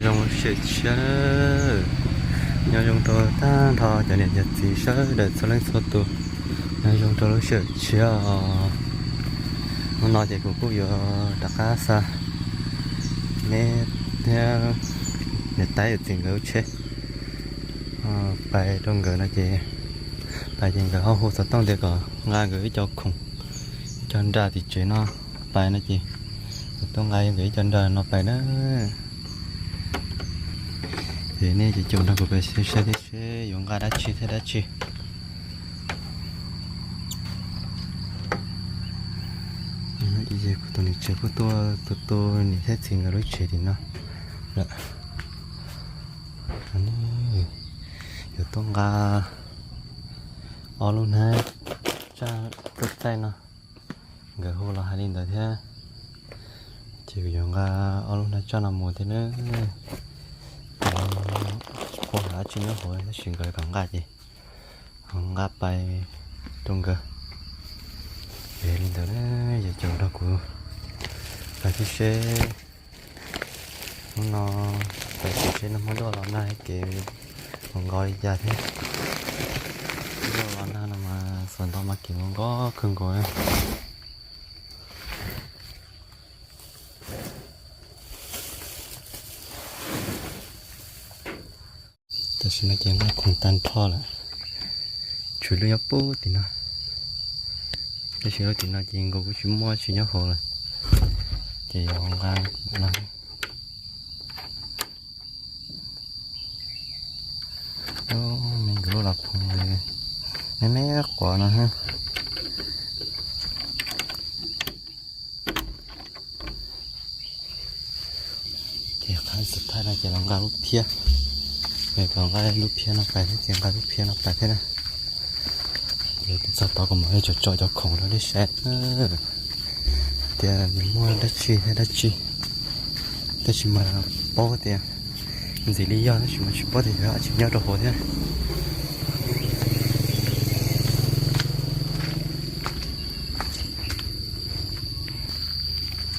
Zoo lub sij hawm tshiab na, nyob zoo rau tag nrho cov niam cov txiv sawv daws txhua leej txhua tus, nyob zoo rau lub sij hawm tshiab os. Hnub no ces kuv kuj yuav rov qab xa neb thiab niam tais yawm txiv nkawd lub tsheb pais rau nkawd no ces, pais ces nkawd ho hu xov tooj tias kom nqa nkawd ib co khoom, ib co nra tim tsev no pais no ces kuv tuaj nqa nkawd ib co nra no pais na. Ces nej ces caum nrog kuv pais saib thiab seb yuav nqa dab tsi thiab dab tsi. Ces kuv tus niam tsev kuj tuaj tu tu niam thiab txiv nkawd lub tsev tim no lawm. Yuav tuaj nqa ob lub hnab tsaj tuaj txaij no, nkawd hu los hais li ntawd thiab. Ces kuv yuav nqa ob lub hnab tsaj no mus thiab na. Tsis paub hais dab tsi nyob hauv tab sis nkawd kom nqa ces ho nqa pais rau nkawd. Ces li ntawd na, ces caum nrog kuv pais thiab seb hnub no pais tim tsev no muaj duaj los nag kev nkaus li cas thiab. Duaj los nag no mas xuas ntau mas kev nkaus kawg nkaus. Tam sim no ces nqa khoom tag nrho lawm, tshuav lub nyob puag tim no. Tab sis lub tim no ces nkaus kuj tsis muaj tsis nyob hauv lawm, ces yuav nqa no. Me nkawd lub los phoov me me quav no. Ces qhov xub thawj no ces los nqa lub phiab, los nqa lub phiab no pais thiab ces nqa lub phiab no pais thiab na. Ces txog tod kuv mam li tso tso cov khoom rau nej saib tias nws muaj dab tsi thiab dab tsi. Tab sis mas paub tias ntxim li yog tab sis mas tsis paub tias yog dab tsi nyob rau hauv thiab.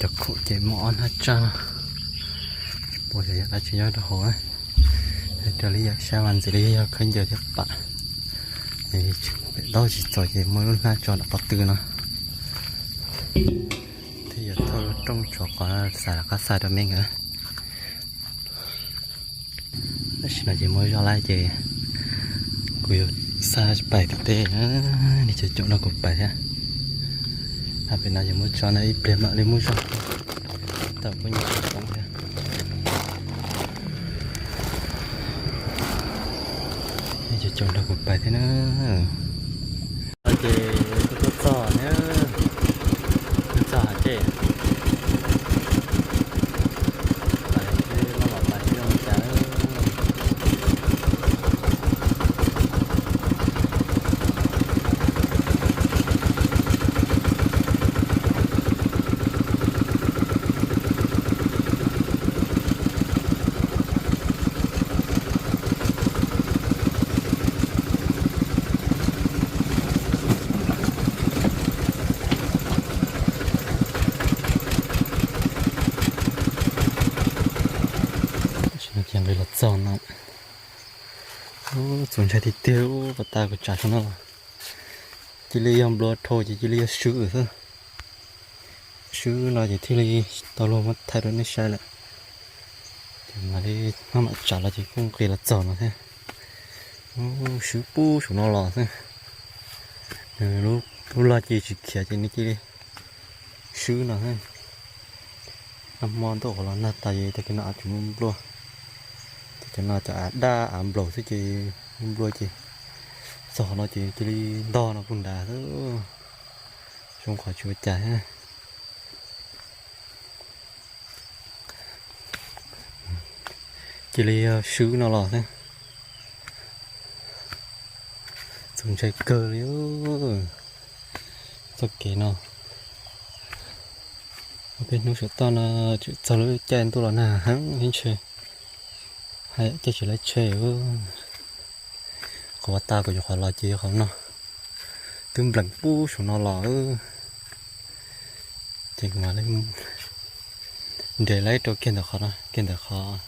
Cov khoom ces muaj ob hnab tsaj, tsis paub tias yog dab tsi nyob rau hauv. Raws li yam saib mas ntxim li yog khaub ncaws thiab pam. Pem taub tsis txaus ces muaj lub hnab tso nram qhov twg no. Thiab yuav thauj lub rooj tsov qhov xav rov qab xa rau me nkawd. Tam sim no ces muaj zoj lawm ces kuv yuav xa pais tim teb, nej caum caum nrog kuv pais thiab. Pem no ces muab tso na ib pliag mam li muab zog tau kuj nyob tsis poob thiab. Nej caum caum nrog kuv pais thiab na. Ces tuaj txog na, tuaj txog hauv tsev, pais seb maj mam pais seb zoo li cas. Tam sim no ces nqis los txog no, txaus ntshai tiag tiag, ua tas kuv tsav saum no los cia li yog nplua dhau ces cia li yog swb xwb. Swb no ces thiaj li tau luag muab thaij rau nej saib lawm. Ces mam li maj mam tsav los ces kuj nqis los txog no thiab. Swb puag saum no los xwb. Lub log ces tsis khiav ces nws cia li swb no xwb. Nag hmo ntuj qhuav los nag tas ces tag kis no av tsis muaj npluaj. Ces cov no cov av daj av nplaum xwb ces muaj npluaj ces txog qhov no ces cia li ntog no puag nrad xwb. Zoo qhov tsis ua cas thiab. Cia li swb no los xwb. Txaus ntshai kawg li txoj kev no. Ob peb hnub saum toj no tseem txog lub caij ntuj los nag heev thiab ntshe haj yam caij tsis laib tsheb. Qhov uas tas kuv nyuam qhuav los ces yog qhov no, twb npleem puag saum no los. Ces kuv mam li nres laib rau kiag ntawm qhov no, kiag ntawm qhov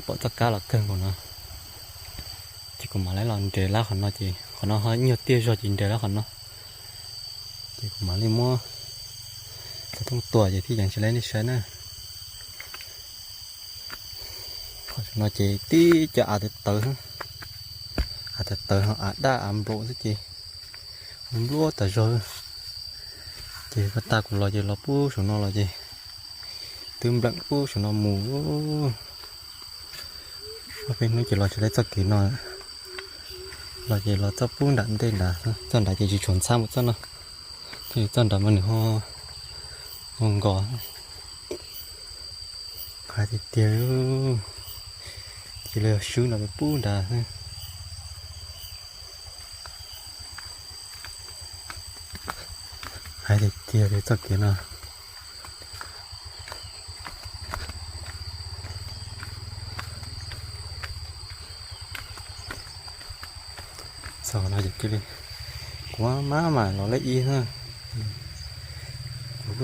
Pom txoj kab los kawg nkaus no, ces kuv mam li los nres lab qhov no ces qhov no ho nyuag tiaj zog ces nres lab qhov no. Ces kuv mam li muab xov tooj tua ces thiaj yees tsis li nej saib na. Qhov no ces tib cov av tawv tawv, av tawv tawv ho av daj av nplaum xwb ces npluab tas zog. Ces koj tas kuv los ces los pub saum no los ces twb npleem pub saum no mus. Ob peb hnub ces los tsis tau txoj kev no, los ces los txoj pub nram ntej nrad, txoj nrad ces tsis tshua ntxhab mus txoj no, txoj nrad mas nws ho nkos. Hais tiag tiag, cia li swb no pub nrad. Hais tiag tiag li txoj kev no. Txog no ces cia li, kuv maj mam los lej ib na. Kuv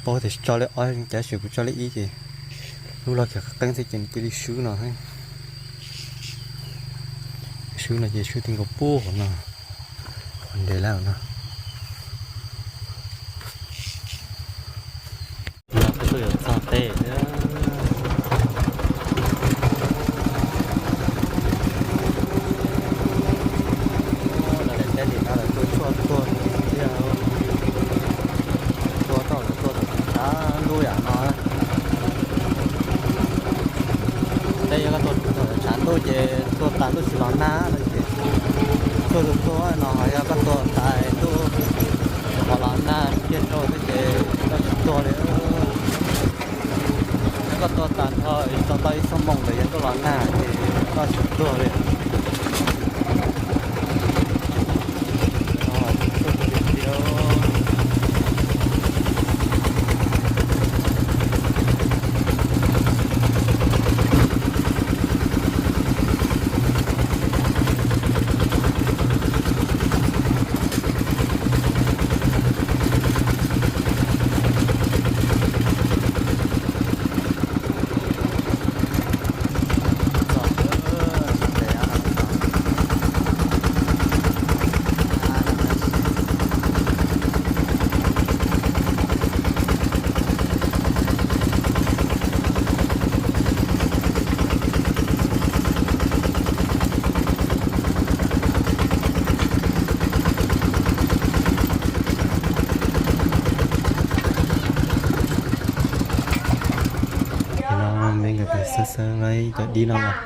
paub tias tso lej ob, cav sim kuv tso lej ib ces lub log kiag qeeb xwb ces nws cia li swb no. Swb no ces swb ti nkaus pub qhov no, qhov nres lawm no. No peb tuaj yuav txog teb thiab. Lawv daim teb li no lawv tua tshuaj tuag tiag, tua tau lawv tua thaum tshav ntuj yam no. Tej yog koj tua thaum tshav ntuj ces tua tas ntuj tsis los nag no ces tshuaj tuag tuag no, ho yog koj tua tas ntuj ho los nag kiag rau xwb ces koj tsis tuag li. Yog koj tua tas nrho tau ib xuab moos ntawd yog ntuj los nag ces koj tsis tuag li. Ces no me nkawd pem xawb xawb lawv cov dib no los.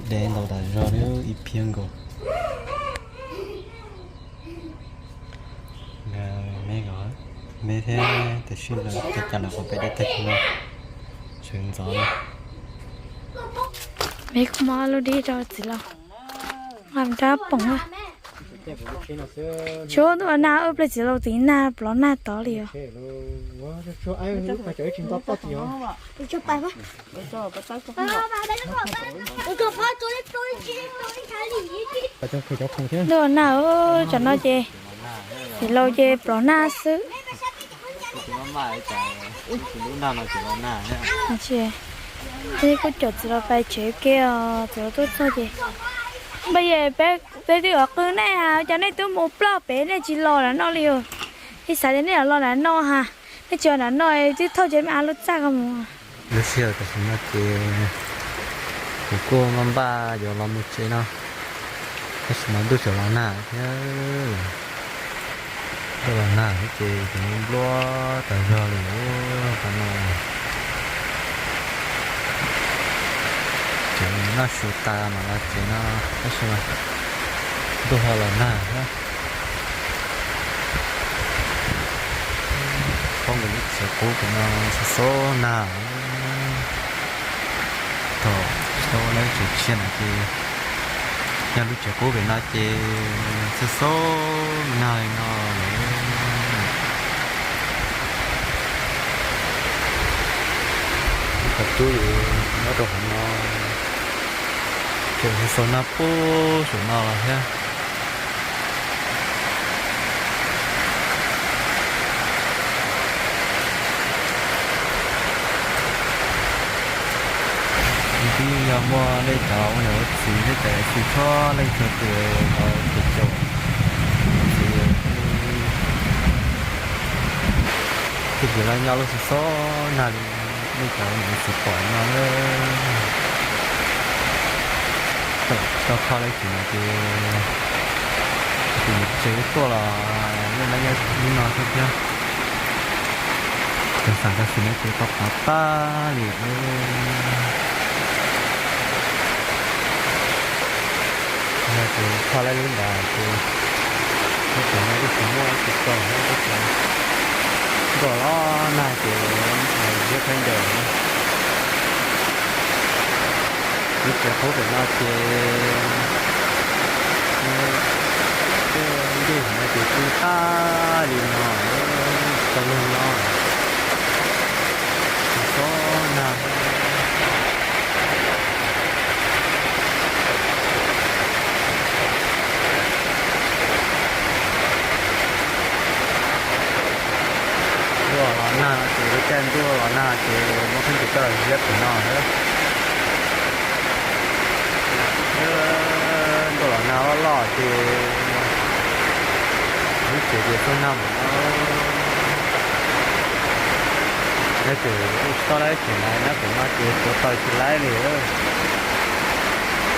Deb ntau tas zog li ib phiab nkaus. Me, me thiab tab sis lawv cov cas lawv qhov pem deb tag kis no, sawv ntxov na. Me kuv muab lub dib rau txiv laus, nqa rab poom na. Tsuav ntuj los nag, ua pliag txiv laus tiv nag plov nag tod li os. Ntuj los nag, tsam no ces txiv laus ces plov nag xwb. Kuv caum txiv laus pais tsev ke os, txiv laus tuaj txog ces, npawg yej, peb twb yuav qw nej, cas nej twb mus ploj pem nej tsis los nram no li os? Ib xav tias nej los nram no ha, nej tsis los nram no twb thauj cov me av lub txaj ko mus. Lub sij hawm tam sim no ces kuv kuj maj npaj yuav los mus tsev no, tab sis mas ntuj tseem los nag thiab. Ntuj los nag thiab ces kuv npluab tas zog li qhov no. Ces noj su tas mam los tsev no, tab sis mas ntuj ho los nag thiab. Pom nkawd lub tsev qub pem no xob xob nag. Thaum tsis tau ua lawv tsev tshiab no ces, yog lub tsev qub pem no ces xob xob nag li no lawm. Ib qho cub nyob rau hauv no, tseem xob xob nag puag saum no los thiab. Yog muaj nej cov ua niam ua txiv, nej cov niam txiv txhua leej txhua tus los tes caum txiv, tus txiv los nyob lub xov xov nag li nej cov niam txiv pom no na. Tau kho lawv tsev no ces tus niam tsev tuaj los nej nyob nyob ib no xwb thiab. Cov xeem cov xwm no ces tau pov tag li. Yog ces kho lawv li ntawd ces lub tsev no twb tsis muaj tsis tau, twb tsis ntuj los nag ces ziab khaub ncaws. Lub tsev qub pem no ces tej ncej no ces tu tag li no, tau lug no, tsis txhob nag. Ntuj los nag no ces lub caij ntuj los nag ces muaj khaub ncaws coj los ziab pem no. Ntuj los nag loj loj ces lub tsev ces txog nag mus no. Nyob ces ua tsis tau lawm ces nyob pem no ces tuav taws tsis laib li.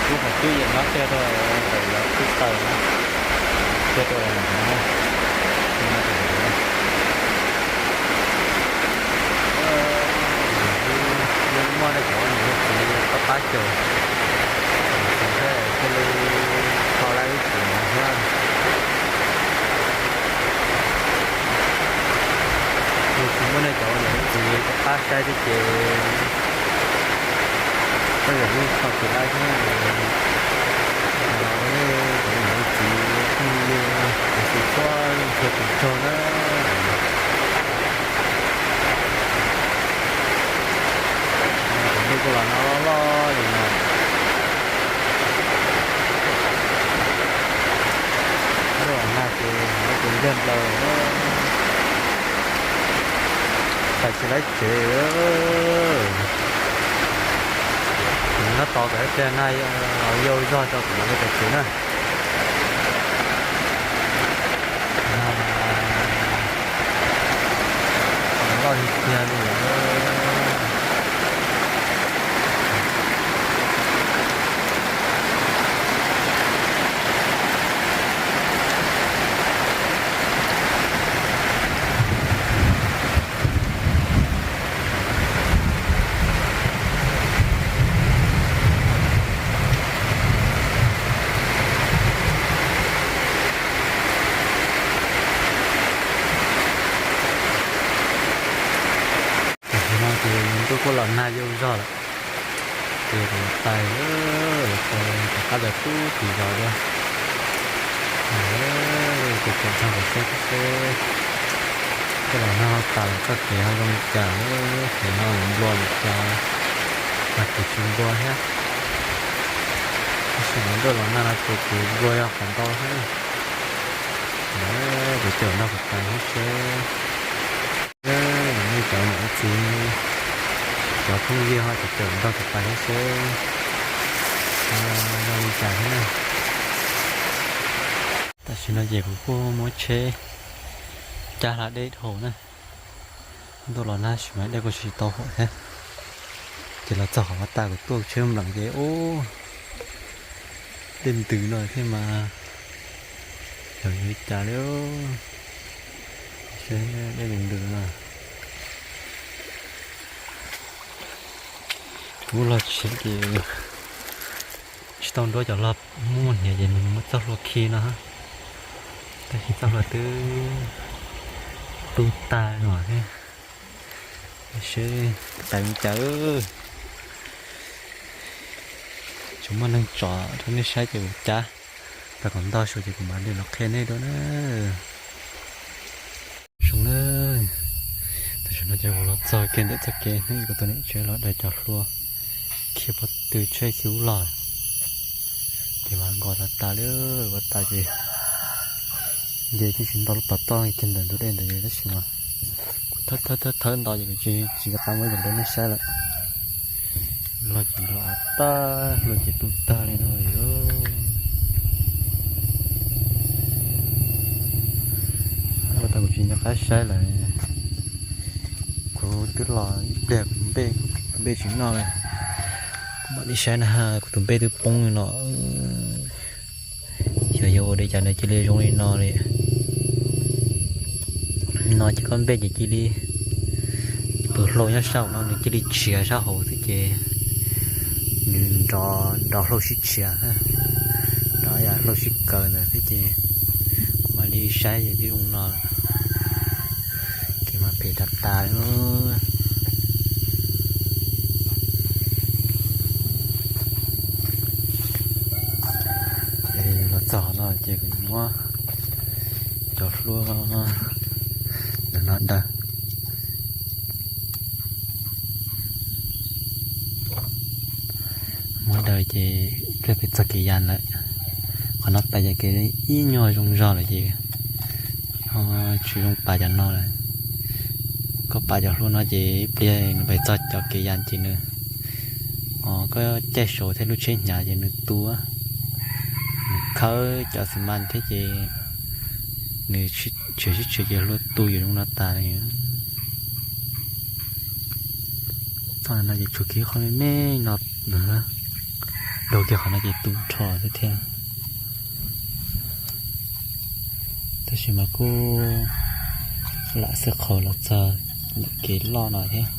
Lub qhov cub yam no kiag rau ntawm lawv tub taws no, kiag rau ntawm no. Yog muaj nej cov niam txiv pab pab caum, thiaj li kho lawv lub tsev no thiab. Yog tsis muaj nej cov niam txiv pab pab saib thiab ces tej zaum yeej kho tsis laib thiab. Los nej cov niam txiv phooj ywg, cov txiv txhua leej txhua tus tsaug na. Ntuj kuj los nag loj loj li no. Ntuj los nag ces ntuj ces nteg nplaws, tawm tsis laib tsev. Nyob tod kom ib pliag nag los yau zog rau kuv mam li tawm tsev na. Loj tiag tiag li. Tam sim no ces ntuj kuj los nag yau zog lawm, ces kuv mus tais lawm, rov qab los tub tsis zov dua. Ces caum nrog kuv saib seb, ntuj los nag tas lawm txoj kev ho zoo li cas, kev no nplua li cas, mas kuv tsis nplua thiab. Tab sis mas ntuj los nag no ces kuv nplua yog qhov ntau thiab. Ces caum nrog kuv tais thiab seb, nej cov niam txiv, cov phooj ywg ho ces caum nrog kuv tais thiab seb zoo li cas thiab na. Tam sim no ces kuv kuj muab tsheb cab hla dej dhau na. Ntuj los nag tab sis mas dej kuj tsis tau huam thiab. Ces los txog qhov pas tas kuv tuaj tsheb npleem ces ub, dej ntws no thiab mas, xyov yuav li cas li. Seb dej ntws ntws no, kuv lub log tsheb ces tsis tau nruab cov log, muaj muaj hniav ces nws muaj txoj hlua khi no, tab sis txoj hlua twb tu tag no thiab. Seb tais li cas. Tsis muaj neeg tsom rau nej saib ces kuv cab tau kom ntau suav ces kuv mam li los qhia nej dua na. Zoo na, tam sim no ces kuv los txog kiag ntawm txoj kev hnub ib kuv tus niam tsev los daws cov hlua khi pob tw tsheb khi ub los, ces mas nqos tas tas li, nqos tas ces nce tib si nto lub pas toj kiag ntawm ntug dej ntawd tab sis mas kuv thawb thawb thawb nto ces kuv tsis nco qab muab yees rau nej saib lawm. Los ces los av tag, los ces tu tag li no li. Ua tau kuv tsis nco qab saib lawm. Kuv twb los ib pliag kuv npej, kuv tus npej tsis noj li. Kuv mam li saib na, kuv tus npej twb poob li no. Xyov yog ua li cas nws cia li zoo li no li. No ces koj npej ces cia li, tus hlau nyob sab hauv no nws cia li tshiav sab hauv xwb ces nws nrov, nrov hlau sib tshiav, nrov yam hlau sib kaws ntawd xwb ces kuv mam li saib ces twb zoo no. Kev mas phem tas tas li. Ces los txog no ces kuv muab cov hlua ntawm no daws. Muab daws ces ib pliag peb txog kev ya lawm. Qhov no pais ces kev ib nyuag zoo zog lawm ces tsis zoo pais cov no lawm. Koj pais cov hlua no ces ib pliag nws pais txog cov kev ya ces nws, koj caij saud thiab lub tsheb hnyav ces nws tu, nws khawb cov xi mas thiab ces nws tshiav sib tshiav ces hlua tu yuav zoo no tas li. Txoj no ces tshuav kiag qhov me me no, daug kiag qhov no ces tu nrho xwb thiab. Tab sis mas kuj lam xwb qhau los txog ntawm kev loj no thiab.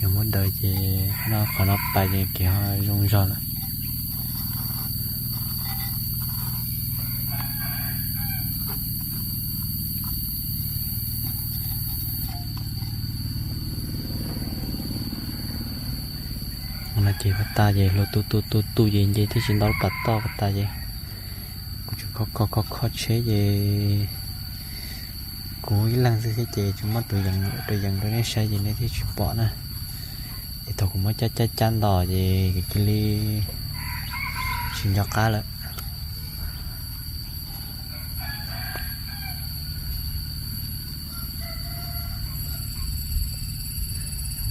Yog muab daws ces no qhov no pais ces kev ho zoo zog lawm. No ces pas tas ces hlua tu tu tu tu ces nce thiab tsis ntau lub pas toj pas tas ces kuv tseem kho kho kho kho tsheb ces kuv ib leeg xwb thiab ces tsis muab tus yees rau yees rau nej saib ces nej thiaj tsis pom na. Es thaum kuv muab cab cab cab nto ces kuv cia li tsis nco qab lawm.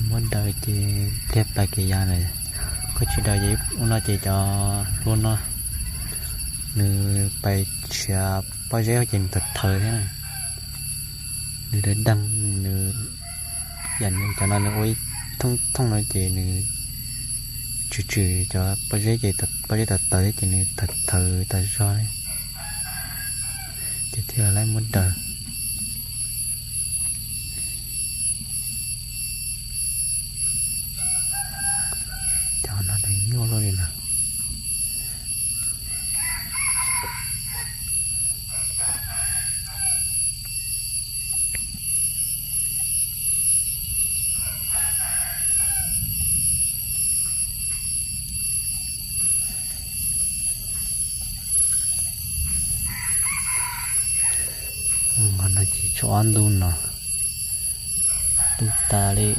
Muab daws ces pliag pais kev ya lawm. Koj tsis daws ces ua no ces cov hlua no nws pais tshiav pob zeb ces nws tawv tawv thiab na. Nws dav deeg, nws yam nws cov no nws ua ib thooj thooj no ces nws tswm tswm cov pob zeb ces pob zeb tawv tawv thiab ces nws tawv tawv tas zog li. Ces thiaj li muab daws. Cov no nws nyuaj luaj li na. Qhov no ces tshuav ob ntu no, tu tas li.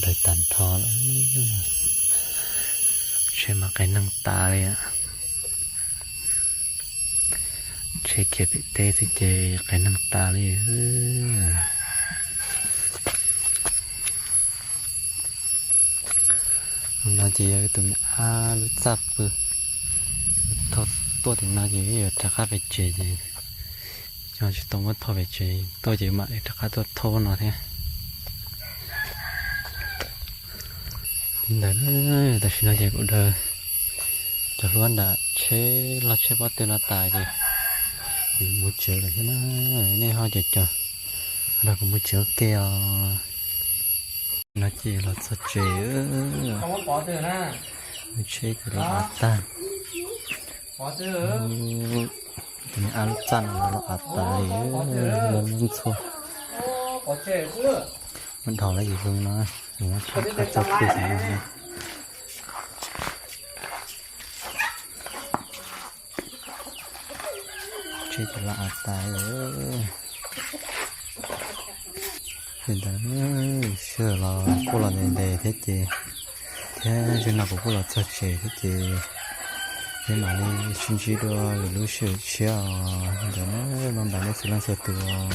Daws tag nrho lawm, tsheb mas qias neeg tas li. Tsheb khiav pem teb xwb ces qias neeg tas li. No ces yog tus me ab lub txaj pw, thauj tuaj tim no ces yuav rov qab pem tsev ces, tsis tau muab thauj pem tsev tuaj ces mam li rov qab tuaj thauj no thiab. Li ntawd, tam sim no ces kuv daws cov hlua nram tsheb log tsheb pob tw no tas ces kuv yuav mus tsev lawm thiab na. Nej ho caum caum nrog kuv mus tsev ua ke os. No ces los txog tsev, lub tsheb ces los av tag. Tus me ab lub txaj no los los av tas li, los ntxhua. Muab dhos lawm ces zoo no, muab tsheb qab txog pw xwb no. Ces laj av tas. Li ntawd, sij hawm los kuj los ntev ntev thiab ces, thiab zaum no kuv kuj los txog tsev thiab ces, peb mam li sib ntsib dua lwm lub sij hawm tshiab os. Li ntawd, maj npais nej txhua leej txhua tus os.